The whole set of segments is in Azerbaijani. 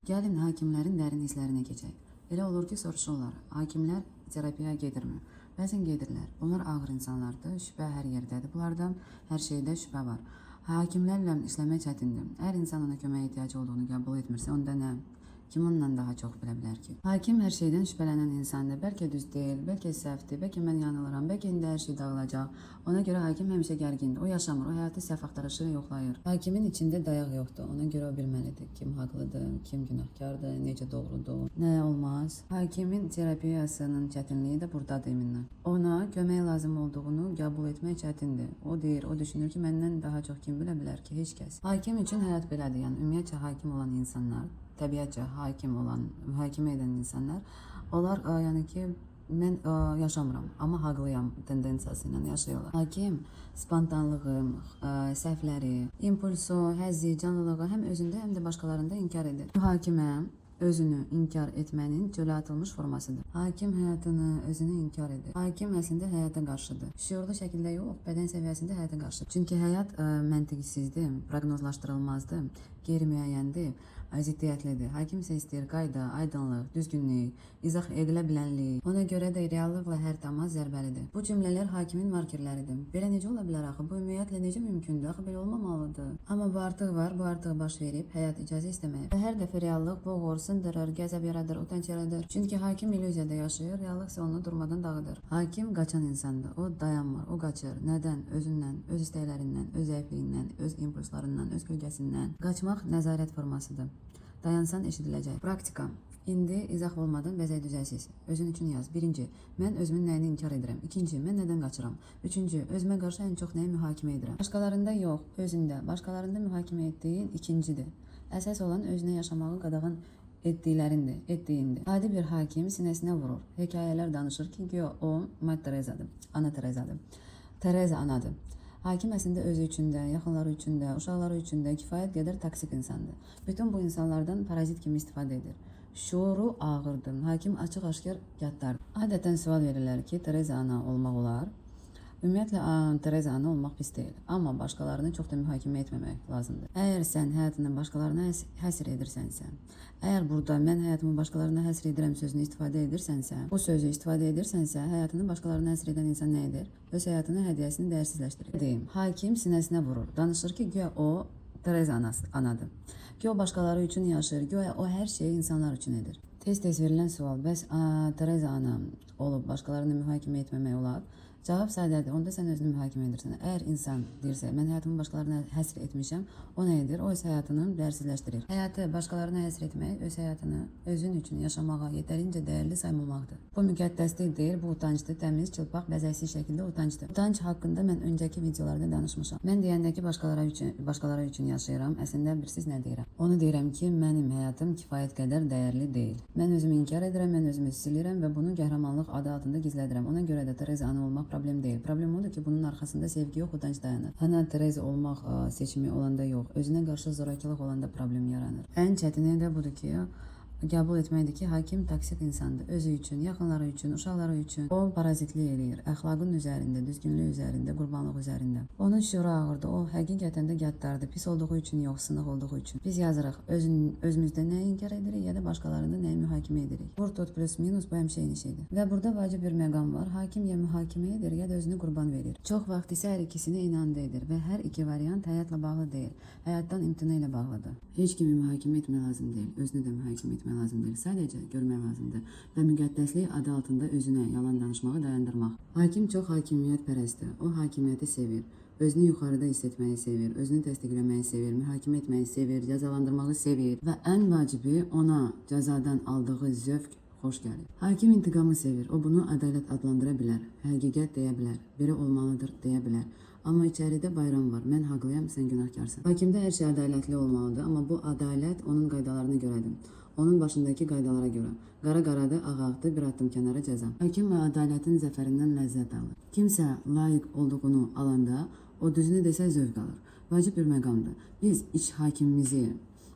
Gəlin hakimlərin dərin hisslərinə keçək. Elə olur ki, soruşurlar, hakimlər terapiyaya gedirmi? Bəzən gedirlər. Bunlar ağır insanlardır, şübhə hər yerdədir. Bunlarda hər şeydə şübhə var. Hakimlərlə işləmək çətindir. Əgər insan ona köməyə ehtiyacı olduğunu qəbul etmirsə, onda nə? Kim ondan daha çox bilə bilər ki? Hakim hər şeydən şübhələnən insandır. Bəlkə düz deyil, bəlkə səhvdir, bəlkə mən yanılıram, bəlkə indi hər şey dağılacaq. Ona görə hakim həmişə gərgindir. O yaşamır, o həyatı səhv axtarışır və yoxlayır. Hakimin içində dayaq yoxdur. Ona görə o bilməlidir kim haqlıdır, kim günahkardır, necə doğrudur, nə olmaz. Hakimin terapiyasının çətinliyi də burdadır iminlə. Ona kömək lazım olduğunu qəbul etmək çətindir. O deyir, o düşünür ki, məndən daha çox kim bilə bilər ki, heç kəs. Hakim üçün həyat belədir. Yəni ümumiyyətcə hakim olan insanlar, təbiətcə hakim olan, mühakimə edən insanlar, onlar yəni ki, mən yaşamıram, amma haqlıyam tendensiyası ilə yaşayırlar. Hakim spontanlığı, səhvləri, impulsu, həzzi, canlılığı həm özündə, həm də başqalarında inkar edir. Mühakimə özünü inkar etmənin çölə atılmış formasıdır. Hakim həyatını, özünü inkar edir. Hakim əslində həyata qarşıdır. Şüurlu şəkildə yox, bədən səviyyəsində həyata qarşı. Çünki həyat məntiqsizdir, proqnozlaşdırılmazdır, qeyri-müəyyəndir, ziddiyyətlidir. Hakim isə istəyir qayda, aydınlıq, düzgünlük, izah edilə bilənlik. Ona görə də reallıqla hər təmas zərbəlidir. Bu cümlələr hakimin markerləridir. Belə necə ola bilər axı? Bu ümumiyyətlə necə mümkündür? Axı belə olmamalıdır. Amma bu artıq var, bu artıq baş verib, həyat icazə istəməyib. Və hər dəfə reallıq boğur, sındırır, qəzəb yaradır, utanc yaradır. Çünki hakim illüziyada yaşayır, reallıq isə onu durmadan dağıdır. Hakim qaçan insandır. O dayanmır, o qaçır. Nədən? Özündən, öz istəklərindən, öz zəifliyindən, öz impulslarından, öz kölgəsindən. Qaçmaq nəzarət formasıdır. Dayansan eşidiləcək. Praktika. İndi izah olmadan bəzək düzəlsiz. Özün üçün yaz. Birinci, mən özümün nəyini inkar edirəm. İkinci, mən nədən qaçıram. Üçüncü, özümə qarşı ən çox nəyi mühakimə edirəm. Başqalarında yox, özündə. Başqalarında mühakimə etdiyin ikincidir. Əsas olan özünə yaşamağı qadağan etdiklərindir, etdiyindir. Adi bir hakim sinəsinə vurur. Hekayələr danışır ki, güya o Mad Terezadır, Ana Terezadır. Tereza anadır. Hakim əslində özü üçün də, yaxınları üçün də, uşaqları üçün də kifayət qədər toksik insandır. Bütün bu insanlardan parazit kimi istifadə edir. Şuuru ağırdır. Hakim açıq-aşkar qəddardır. Adətən sual verirlər ki, Tereza ana olmaq olar? Ümumiyyətlə Tereza ana olmaq pis deyil, amma başqalarını çox da mühakimə etməmək lazımdır. Əgər sən həyatını başqalarına həsr edirsənsə, əgər burada mən həyatımı başqalarına həsr edirəm sözünü istifadə edirsənsə, bu sözü istifadə edirsənsə, həyatını başqalarına həsr edən insan nə edir? Öz həyatını, hədiyyəsini dəyərsizləşdirir. Deyim, hakim sinəsinə vurur. Danışır ki, güya o Tereza anadır. Güya o başqaları üçün yaşayır, güya o hər şeyi insanlar üçün edir. Tez-tez verilən sual, bəs Tereza ana olub başqalarını mühakimə etməmək olar? Cavab sadədir. Onda sən özünü mühakimə edirsən. Əgər insan deyirsə, mən həyatımı başqalarına həsr etmişəm, o nə edir? O öz həyatını dəyərsizləşdirir. Həyatı başqalarına həsr etmək, öz həyatını özün üçün yaşamağa yetərincə dəyərli saymamaqdır. Bu müqəddəslik deyil, bu utancdır. Təmiz, çılpaq, bəzəksiz şəkildə utancdır. Utanc haqqında mən öncəki videolarda danışmışam. Mən deyəndə ki, başqaları üçün yaşayıram, əslində bilirsiz nə deyirəm? Onu deyirəm ki, mənim həyatım kifayət qədər dəyərli deyil. Mən özümü inkar edirəm, mən özümü silirəm və bunu qəhrəmanlıq adı altında gizlədirəm. Ona görə də Tereza ana olmaq problem deyil. Problem odur ki, bunun arxasında sevgi yox, utanc dayanır. Ana Tereza olmaq seçimi olanda yox, özünə qarşı zorakılıq olanda problem yaranır. Ən çətini də budur ki, qəbul etməkdir ki, hakim toksik insandır. Özü üçün, yaxınları üçün, uşaqları üçün o parazitlik eləyir. Əxlaqın üzərində, düzgünlük üzərində, qurbanlıq üzərində. Onun şüuru ağırdır. O həqiqətən də qəddardır. Pis olduğu üçün yox, sınıq olduğu üçün. Biz yazırıq, özümüzdə nəyi inkar edirik ya da başqalarında nəyi mühakimə edirik. Vur tut plus minus bu həmişə eyni şeydir. Və burada vacib bir məqam var. Hakim ya mühakimə edir, ya da özünü qurban verir. Çox vaxt isə hər ikisini eyni anda edir və hər iki variant həyatla bağlı deyil. Həyatdan imtina ilə bağlıdır. Heç kimi mühakimə etmək lazım deyil. Özünü də mühakimə etmək lazım deyil. Sadəcə görmək lazımdır və müqəddəslik adı altında özünə yalan danışmağı dayandırmaq. Hakim çox hakimiyyətpərəstdir. O hakimiyyəti sevir. Özünü yuxarıda hiss etməyi sevir, özünü təsdiqləməyi sevir, mühakimə etməyi sevir, cəzalandırmağı sevir və ən vacibi ona cəzadan aldığı zövq xoş gəlir. Hakim intiqamı sevir. O bunu ədalət adlandıra bilər, həqiqət deyə bilər, biri olmalıdır deyə bilər. Amma içəridə bayram var. Mən haqlıyam, sən günahkarsan. Hakimdə hər şey ədalətli olmalıdır, amma bu ədalət onun qaydalarına görədir. Onun başındakı qaydalara görə. Qara qaradır, ağ ağdır, bir addım kənara cəza. Hakim və ədalətin zəfərindən ləzzət alır. Kimsə layiq olduğunu alanda, o düzünü desə zövq alır. Vacib bir məqamdır. Biz iç hakimimizi,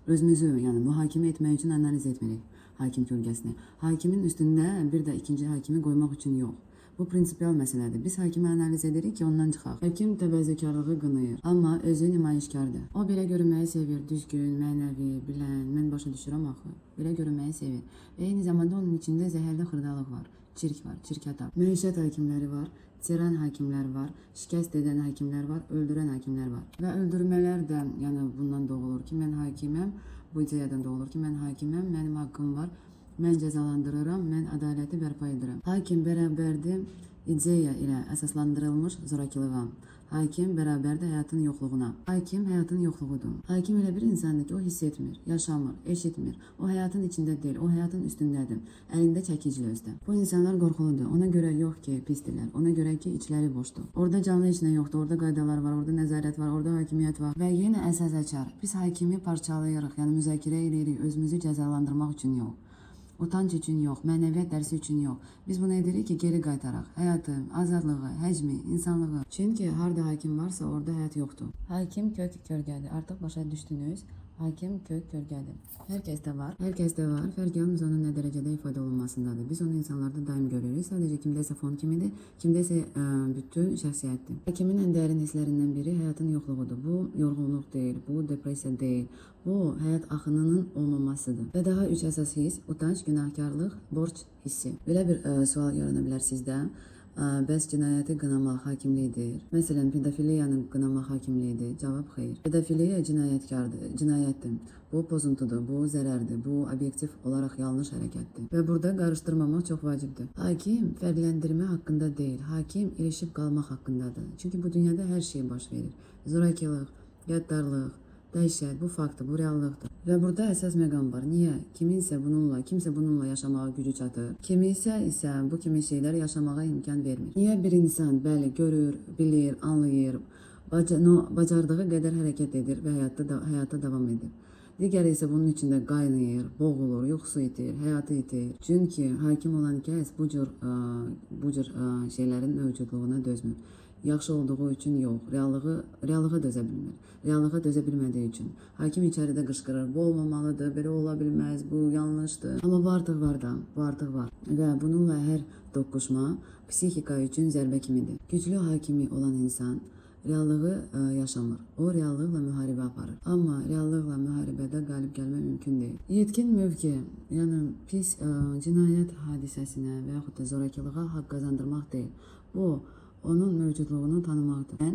özümüzü, yəni mühakimə etmək üçün analiz etmirik hakim kölgəsini. Hakimin üstündə bir də ikinci hakimi qoymaq üçün yox. Bu prinsipial məsələdir. Biz hakimi analiz edirik ki, ondan çıxaq. Hakim təvazökarlığı qınayır, amma özü nümayişkardır. O belə görünməyi sevir, düzgün, mənəvi, bilən, mən başa düşürəm axı. Belə görünməyi sevir. Və eyni zamanda onun içində zəhərli xırdalıq var, çirk var, çirkətap. Məişət hakimləri var, tiran hakimlər var, şikəst edən hakimlər var, öldürən hakimlər var. Və öldürmələr də yəni bundan doğulur ki, mən hakiməm, bu ideyadan doğulur ki, mən hakiməm, mənim haqqım var. Mən cəzalandırıram, mən ədaləti bərpa edirəm. Hakim bərabərdir ideya ilə əsaslandırılmış zorakılığa. Hakim bərabərdir həyatın yoxluğuna. Hakim həyatın yoxluğudur. Hakim elə bir insandır ki, o hiss etmir, yaşamır, eşitmir. O həyatın içində deyil, o həyatın üstündədir. Əlində çəkiclə özdə. Bu insanlar qorxuludur. Ona görə yox ki, pisdirlər. Ona görə ki, içləri boşdur. Orada canlı heç nə yoxdur. Orada qaydalar var, orada nəzarət var, orada hakimiyyət var. Və yenə əsas açar. Biz hakimi parçalayırıq, yəni müzakirə eləyirik, özümüzü cəzalandırmaq üçün yox. Utanc üçün yox, mənəviyyat dərsi üçün yox. Biz bunu edirik ki, geri qaytaraq. Həyatı, azadlığı, həcmi, insanlığı. Çünki harda hakim varsa orada həyat yoxdur. Hakim kök kölgədir. Artıq başa düşdünüz. Hakim kök kölgədir. Hər kəsdə var. Hər kəsdə var. Fərq yalnız onun nə dərəcədə ifadə olunmasındadır. Biz onu insanlarda daim görürük. Sadəcə kimdəsə fon kimidir, kimdəsə bütün şəxsiyyətdir. Hakimin ən dərin hisslərindən biri həyatın yoxluğudur. Bu yorğunluq deyil, bu depressiya deyil. Bu həyat axınının olmamasıdır. Və daha üç əsas his: utanc, günahkarlıq, borc hissi. Belə bir sual yarana bilər sizdə. Bəs cinayəti qınamaq hakimlikdir. Məsələn, pedofiliyanı qınamaq hakimlikdir. Cavab xeyr. Pedofiliya cinayətkardır, cinayətdir. Bu pozuntudur, bu zərərdir, bu obyektiv olaraq yanlış hərəkətdir. Və burada qarışdırmamaq çox vacibdir. Hakim fərqləndirmə haqqında deyil, hakim ilişib qalmaq haqqındadır. Çünki bu dünyada hər şey baş verir. Zorakılıq, qəddarlıq, dəhşət, bu faktdır, bu reallıqdır. Və burada əsas məqam var. Niyə? Kiminsə bununla, kimsə bununla yaşamağa gücü çatır. Kimisə isə bu kimi şeylər yaşamağa imkan vermir. Niyə bir insan bəli görür, bilir, anlayır, bacardığı qədər hərəkət edir və həyata davam edir. Digəri isə bunun içində qaynayır, boğulur, yuxusu itir, həyatı itir. Çünki hakim olan kəs bu cür şeylərin mövcudluğuna dözmür. Yaxşı olduğu üçün yox, reallığa dözə bilmir. Reallığa dözə bilmədiyi üçün. Hakim içəridə qışqırır, bu olmamalıdır, belə ola bilməz, bu yanlışdır. Amma bu artıq var da, bu artıq var. Və bununla hər toqquşma psixika üçün zərbə kimidir. Güclü hakimi olan insan reallığı yaşamır. O reallıqla müharibə aparır. Amma reallıqla müharibədə qalib gəlmək mümkün deyil. Yetkin mövqe, yəni pis cinayət hadisəsinə və yaxud da zorakılığa haqq qazandırmaq deyil. Bu, onun mövcudluğunu tanımaqdır. Mən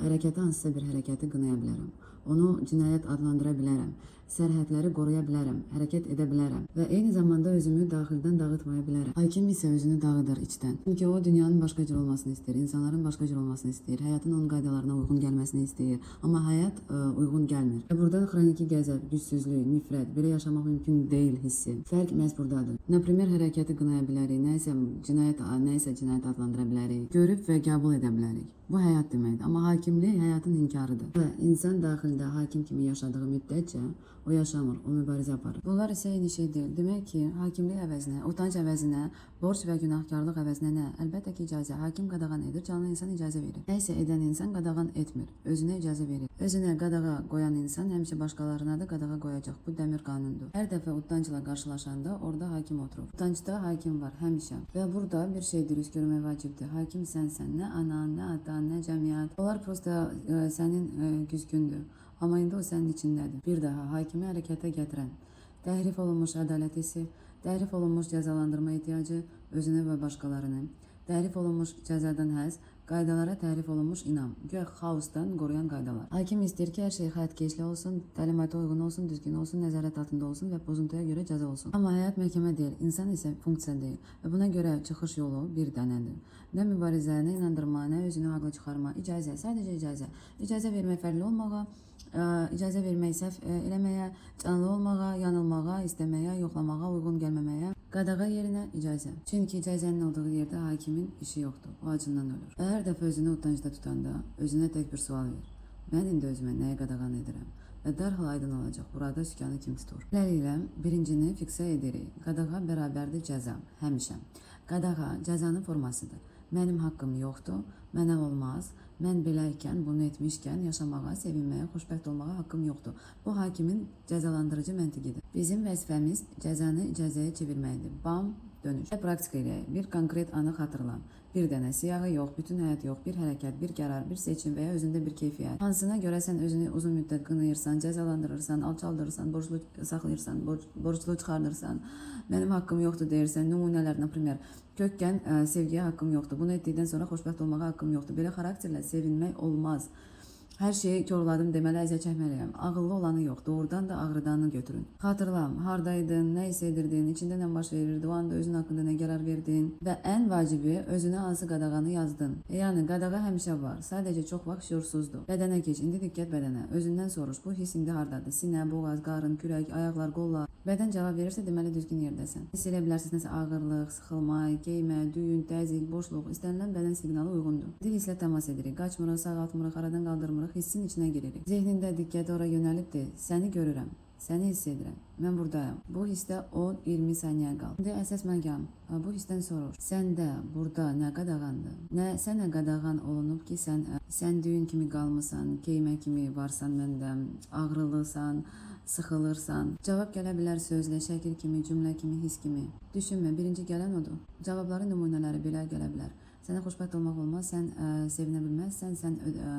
hərəkəti, hansısa bir hərəkəti qınaya bilərəm. Onu cinayət adlandıra bilərəm. Sərhədləri qoruya bilərəm, hərəkət edə bilərəm və eyni zamanda özümü daxildən dağıtmaya bilərəm. Hakim isə özünü dağıdır içdən. Çünki o dünyanın başqa cür olmasını istəyir, insanların başqa cür olmasını istəyir, həyatın onun qaydalarına uyğun gəlməsini istəyir. Amma həyat uyğun gəlmir. Və burada xroniki qəzəb, gücsüzlük, nifrət, belə yaşamaq mümkün deyil hissi. Fərq məhz buradadır. Naprimer, hərəkəti qınaya bilərik, nəsə cinayət adlandıra bilərik, görüb və qəbul edə bilərik. Bu həyat deməkdir. Amma hakimlik həyatın inkarıdır. Və insan daxildə hakim kimi yaşadığı müddətcə o yaşamır, o mübarizə aparır. Bunlar isə eyni şey deyil. Demək ki, hakimlik əvəzinə, utanc əvəzinə, borc və günahkarlıq əvəzinə nə? Əlbəttə ki, icazə. Hakim qadağan edir, canlı insan icazə verir. Nəsə edən insan qadağan etmir, özünə icazə verir. Özünə qadağa qoyan insan həmişə başqalarına da qadağa qoyacaq. Bu dəmir qanundur. Hər dəfə utancla qarşılaşanda orada hakim oturur. Utancda hakim var həmişə. Və burada bir şey dürüst görmək vacibdir. Hakim sənsən, nə anan, nə atan, nə cəmiyyət. Onlar prosta sənin güzgündür. Amma indi o sənin içindədir. Bir daha hakimi hərəkətə gətirən təhrif olunmuş ədalət hissi, təhrif olunmuş cəzalandırma ehtiyacı özünə və başqalarını, təhrif olunmuş cəzadan həzz, qaydalara təhrif olunmuş inam, güya xaosdan qoruyan qaydalar. Hakim istəyir ki, hər şey xəttkeşli olsun, təlimata uyğun olsun, düzgün olsun, nəzarət altında olsun və pozuntuya görə cəza olsun. Amma həyat məhkəmə deyil, insan isə funksiya deyil və buna görə çıxış yolu bir dənədir. Nə mübarizə, nə inandırma, nə özünü haqlı çıxarma, icazə, sadəcə icazə. İcazə vermək fərqli olmağa, icazə vermək səhv eləməyə, canlı olmağa, yanılmağa, istəməyə, yoxlamağa, uyğun gəlməməyə, qadağa yerinə icazə. Çünki icazənin olduğu yerdə hakimin işi yoxdur, o acından ölür. Və hər dəfə özünü utancda tutanda özünə tək bir sual ver. Mən indi özümə nəyə qadağan edirəm? Və dərhal aydın olacaq, burada sükanı kim tutur? Beləliklə, birincini fiksə edirik. Qadağa bərabərdir cəza, həmişə. Qadağa cəzanın formasıdır. Mənim haqqım yoxdur, mənə olmaz, mən beləykən, bunu etmişkən yaşamağa, sevinməyə, xoşbəxt olmağa haqqım yoxdur. Bu hakimin cəzalandırıcı məntiqidir. Bizim vəzifəmiz cəzanı icazəyə çevirməkdir. Bam, Dönüş. Praktika eləyək. Bir konkret anı xatırla. Bir dənə siyahı yox, bütün həyat yox, bir hərəkət, bir qərar, bir seçim və ya özündə bir keyfiyyət. Hansına görə sən özünü uzun müddət qınayırsan, cəzalandırırsan, alçaldırırsan, borclu saxlayırsan, borclu çıxardırsan, mənim haqqım yoxdur deyirsən, nümunələr, например, kökkən sevgiyə haqqım yoxdur. Bunu etdikdən sonra xoşbəxt olmağa haqqım yoxdur. Belə xarakterlə sevinmək olmaz. Hər şeyi korladım deməli əziyyət çəkməliyəm. Ağıllı olanı yox, doğrudan da ağrıdanı götürün. Xatırlam, hardaydın, nə hiss edirdin, içində nə baş verirdi, o anda özün haqqında nə qərar verdin və ən vacibi özünə hansı qadağanı yazdın. Yəni qadağa həmişə var, sadəcə çox vaxt şüursuzdur. Bədənə keç, indi diqqət bədənə. Özündən soruş, bu hiss indi hardadır? Sinə, boğaz, qarın, kürək, ayaqlar, qollar. Bədən cavab verirsə, deməli düzgün yerdəsən. Hiss eləyə bilərsiniz nəsə ağırlıq, sıxılma, geymə, düyün, təzyiq, boşluq, istənilən bədən siqnalı uyğundur. İndi hisslə təmas edirik. Qaçmırıq, sağaltmırıq, aradan qaldırmırıq, hissin içinə giririk. Zehnində diqqət ora yönəlib de, səni görürəm, səni hiss edirəm. Mən buradayam. Bu hissdə 10-20 saniyə qal. İndi əsas məqam. Bu hissdən soruş. Səndə burada nə qadağandır? Nə sənə qadağan olunub ki, sən düyün kimi qalmısan, keymə kimi varsan məndə, ağrılısan, sıxılırsan. Cavab gələ bilər sözlə, şəkil kimi, cümlə kimi, his kimi. Düşünmə, birinci gələn odur. Cavabların nümunələri belə gələ bilər. Sənə xoşbəxt olmaq olmaz, sən sevinə bilməzsən, sən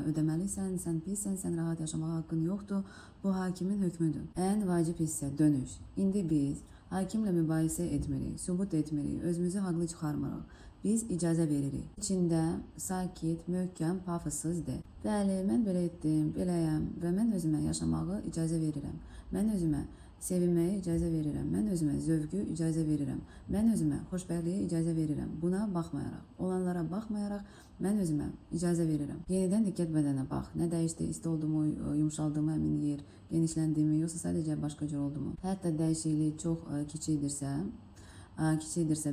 ödəməlisən, sən pissən, sən rahat yaşamağa haqqın yoxdur. Bu hakimin hökmüdür. Ən vacib hissə dönüş. İndi biz hakimlə mübahisə etmirik, sübut etmirik, özümüzü haqlı çıxarmırıq. Biz icazə veririk. İçində sakit, möhkəm, pafossuz de. Bəli, mən belə etdim, beləyəm və mən özümə yaşamağı icazə verirəm. Mən özümə sevinməyə icazə verirəm. Mən özümə zövqü icazə verirəm. Mən özümə xoşbəxtliyə icazə verirəm. Buna baxmayaraq, olanlara baxmayaraq mən özümə icazə verirəm. Yenidən diqqət bədənə bax. Nə dəyişdi? İsti oldumu, yumşaldımı həmin yer, genişləndimi, yoxsa sadəcə başqa cür oldumu? Hətta dəyişiklik çox kiçikdirsə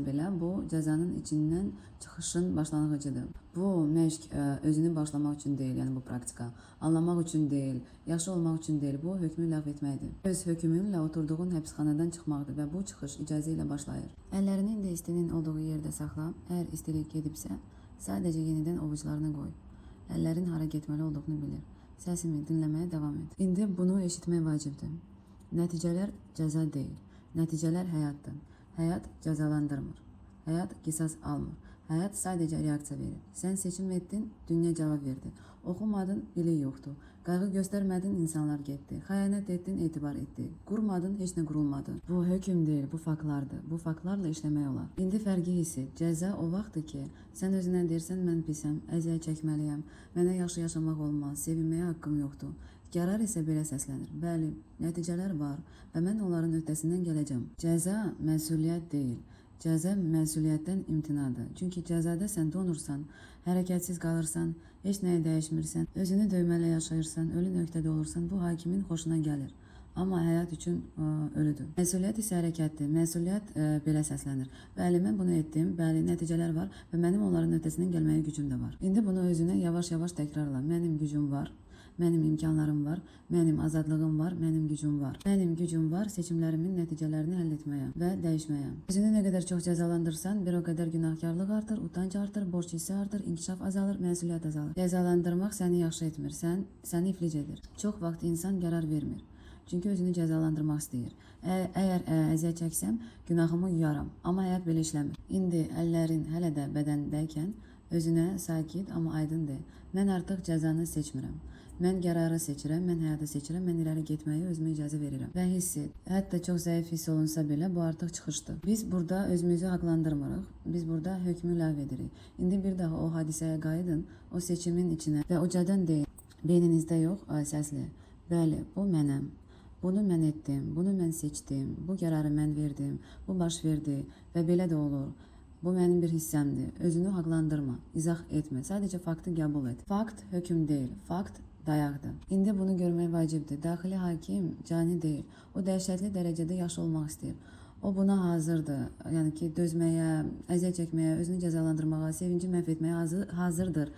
belə bu cəzanın içindən çıxışın başlanğıcıdır. Bu məşq özünü bağışlamaq üçün deyil, yəni bu praktika. Anlamaq üçün deyil, yaxşı olmaq üçün deyil. Bu hökmü ləğv etməkdir. Öz hökmünlə oturduğun həbsxanadan çıxmaqdır və bu çıxış icazə ilə başlayır. Əllərini indi istinin olduğu yerdə saxla. Əgər istilik gedibsə, sadəcə yenidən ovucularını qoy. Əllərin hara getməli olduğunu bilir. Səsimi dinləməyə davam et. İndi bunu eşitmək vacibdir. Nəticələr cəza deyil. Nəticələr həyatdır. Həyat cəzalandırmır. Həyat qisas almır. Həyat sadəcə reaksiya verir. Sən seçim etdin, dünya cavab verdi. Oxumadın, bilik yoxdur. Qayğı göstərmədin, insanlar getdi. Xəyanət etdin, etibar etdi. Qurmadın, heç nə qurulmadı. Bu hökm deyil, bu faktlardır. Bu faktlarla işləmək olar. İndi fərqi hiss et. Cəza o vaxtdır ki, sən özünə deyirsən, mən pisəm, əziyyət çəkməliyəm, mənə yaxşı yaşamaq olmaz, sevinməyə haqqım yoxdur. Qərar isə belə səslənir. Bəli, nəticələr var və mən onların öhdəsindən gələcəm. Cəza məsuliyyət deyil. Cəza məsuliyyətdən imtinadır. Çünki cəzada sən donursan, hərəkətsiz qalırsan, heç nəyi dəyişmirsən, özünü döymələ yaşayırsan, ölü nöqtədə olursan, bu hakimin xoşuna gəlir. Amma həyat üçün ölüdür. Məsuliyyət isə hərəkətdir. Məsuliyyət belə səslənir. Bəli, mən bunu etdim. Bəli, nəticələr var və mənim onların öhdəsindən gəlməyə gücüm də var. İndi bunu özünə yavaş-yavaş təkrarla. Mənim gücüm var. Mənim imkanlarım var, mənim azadlığım var, mənim gücüm var. Mənim gücüm var seçimlərimin nəticələrini həll etməyə və dəyişməyə. Özünü nə qədər çox cəzalandırsan, bir o qədər günahkarlıq artır, utanc artır, borc hissi artır, inkişaf azalır, məsuliyyət azalır. Cəzalandırmaq səni yaxşı etmir, səni iflic edir. Çox vaxt insan qərar vermir. Çünki özünü cəzalandırmaq istəyir. Əgər əziyyət çəksəm, günahımı yuyaram. Amma həyat belə işləmir. İndi əllərin hələ də bədəndəykən özünə sakit, amma aydın de. Mən artıq cəzanı seçmirəm. Mən qərarı seçirəm, mən həyatı seçirəm, mən irəli getməyi özümə icazə verirəm. Və hiss et, hətta çox zəif hiss olunsa belə bu artıq çıxışdır. Biz burada özümüzü haqlandırmırıq, biz burada hökmü ləğv edirik. İndi bir daha o hadisəyə qayıdın, o seçimin içinə və ucadan deyin, beyninizdə yox, səsli. Bəli, bu mənəm. Bunu mən etdim, bunu mən seçdim, bu qərarı mən verdim, bu baş verdi və belə də olur. Bu mənim bir hissəmdir. Özünü haqlandırma, izah etmə. Sadəcə faktı qəbul et. Fakt hökm deyil, fakt dayaqdır. İndi bunu görmək vacibdir. Daxili hakim cani deyil. O dəhşətli dərəcədə yaxşı olmaq istəyir. O buna hazırdır. Yəni ki, dözməyə, əziyyət çəkməyə, özünü cəzalandırmağa, sevinci məhv etməyə hazırdır.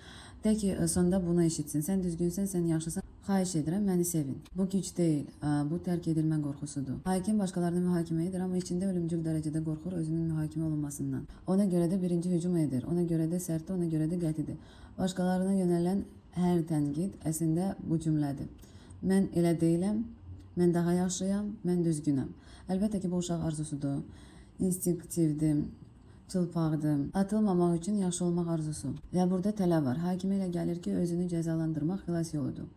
De ki, sonda bunu eşitsin. Sən düzgünsən, sən yaxşısan. Xahiş edirəm, məni sevin. Bu güc deyil, bu tərk edilmə qorxusudur. Hakim başqalarını mühakimə edir, amma içində ölümcül dərəcədə qorxur özünün mühakimə olunmasından. Ona görə də birinci hücum edir, ona görə də sərtdir, ona görə də qətidir. Başqalarına yönələn hər tənqid əslində bu cümlədir. Mən elə deyiləm, mən daha yaxşıyam, mən düzgünəm. Əlbəttə ki, bu uşaq arzusudur. İnstinktivdir, çılpaqdır. Atılmamaq üçün yaxşı olmaq arzusu. Və burada tələ var. Hakimə elə gəlir ki, özünü cəzalandırmaq xilas yoludur.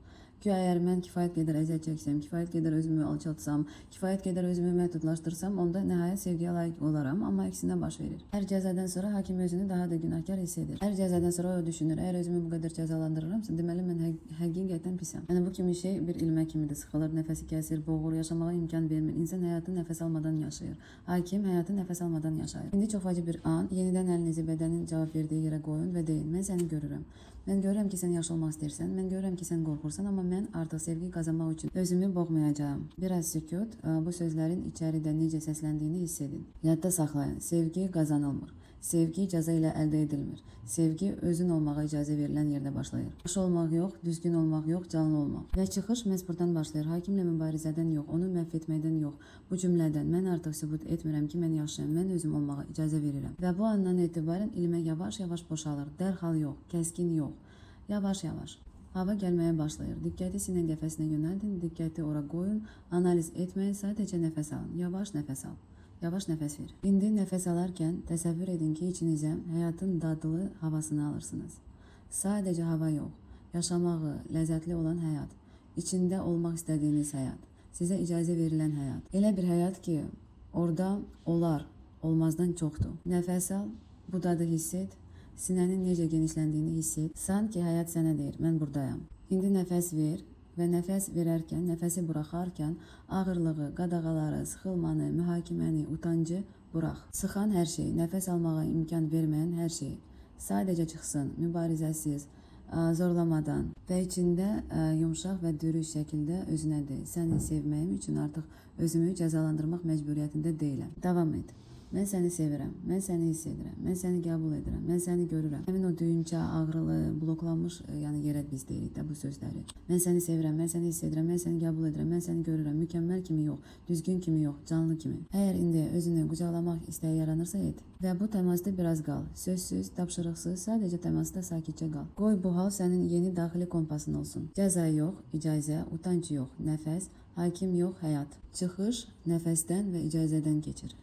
Güya əgər mən kifayət qədər əziyyət çəksəm, kifayət qədər özümü alçaltsam, kifayət qədər özümü məhdudlaşdırsam, onda nəhayət sevgiyə layiq olaram, amma əksinə baş verir. Hər cəzadan sonra hakim özünü daha da günahkar hiss edir. Hər cəzadan sonra o düşünür, əgər özümü bu qədər cəzalandırıramsa, deməli mən həqiqətən pisəm. Yəni bu kimi şey bir ilmə kimidir, sıxılır, nəfəsi kəsir, boğur, yaşamağa imkan vermir. İnsan həyatı nəfəs almadan yaşayır. Hakim həyatı nəfəs almadan yaşayır. İndi çox vacib bir an, yenidən əlinizi bədənin cavab verdiyi yerə qoyun və deyin, mən səni görürəm. Mən görürəm ki, sən yaxşı olmaq istəyirsən, mən görürəm ki, sən qorxursan, amma mən artıq sevgi qazanmaq üçün özümü boğmayacağam. Biraz sükut, bu sözlərin içəridə necə səsləndiyini hiss edin. Yadda saxlayın, sevgi qazanılmır. Sevgi cəza ilə əldə edilmir. Sevgi özün olmağa icazə verilən yerdə başlayır. Yaxşı olmaq yox, düzgün olmaq yox, canlı olmaq. Və çıxış məhz buradan başlayır. Hakimlə mübarizədən yox, onu məhv etməkdən yox. Bu cümlədən mən artıq sübut etmirəm ki, mən yaxşıyam, mən özüm olmağa icazə verirəm. Və bu andan etibarən ilmə yavaş-yavaş boşalır. Dərhal yox, kəskin yox. Yavaş-yavaş. Hava gəlməyə başlayır. Diqqəti sinə qəfəsinə yönəldin, diqqəti ora qoyun, analiz etməyin, sadəcə nəfəs alın. Yavaş nəfəs al. Yavaş nəfəs ver. İndi nəfəs alarkən təsəvvür edin ki, içinizə həyatın dadlı havasını alırsınız. Sadəcə hava yox, yaşamağı, ləzzətli olan həyat, içində olmaq istədiyiniz həyat, sizə icazə verilən həyat. Elə bir həyat ki, orada olar, olmazdan çoxdur. Nəfəs al, bu dadı hiss et, sinənin necə genişləndiyini hiss et. Sanki həyat sənə deyir, mən buradayam. İndi nəfəs ver və nəfəs verərkən, nəfəsi buraxarkən ağırlığı, qadağaları, sıxılmanı, mühakiməni, utancı burax. Sıxan hər şey, nəfəs almağa imkan verməyən hər şey. Sadəcə çıxsın, mübarizəsiz, zorlamadan və içində yumşaq və dürüst şəkildə özünə de. Səni sevməyim üçün artıq özümü cəzalandırmaq məcburiyyətində deyiləm. Davam et. Mən səni sevirəm, mən səni hiss edirəm, mən səni qəbul edirəm, mən səni görürəm. Həmin o düyünçə, ağrılı, bloklanmış, yəni yerə biz deyirik də bu sözləri. Mən səni sevirəm, mən səni hiss edirəm, mən səni qəbul edirəm, mən səni görürəm. Mükəmməl kimi yox, düzgün kimi yox, canlı kimi. Əgər indi özünü qucaqlamaq istəyi yaranırsa et. Və bu təmasda biraz qal. Sözsüz, tapşırıqsız, sadəcə təmasda sakitcə qal. Qoy bu hal sənin yeni daxili kompasın olsun. Cəza yox, icazə, utanc yox, nəfəs, hakim yox, həyat. Çıxış nəfəsdən və icazədən keçir.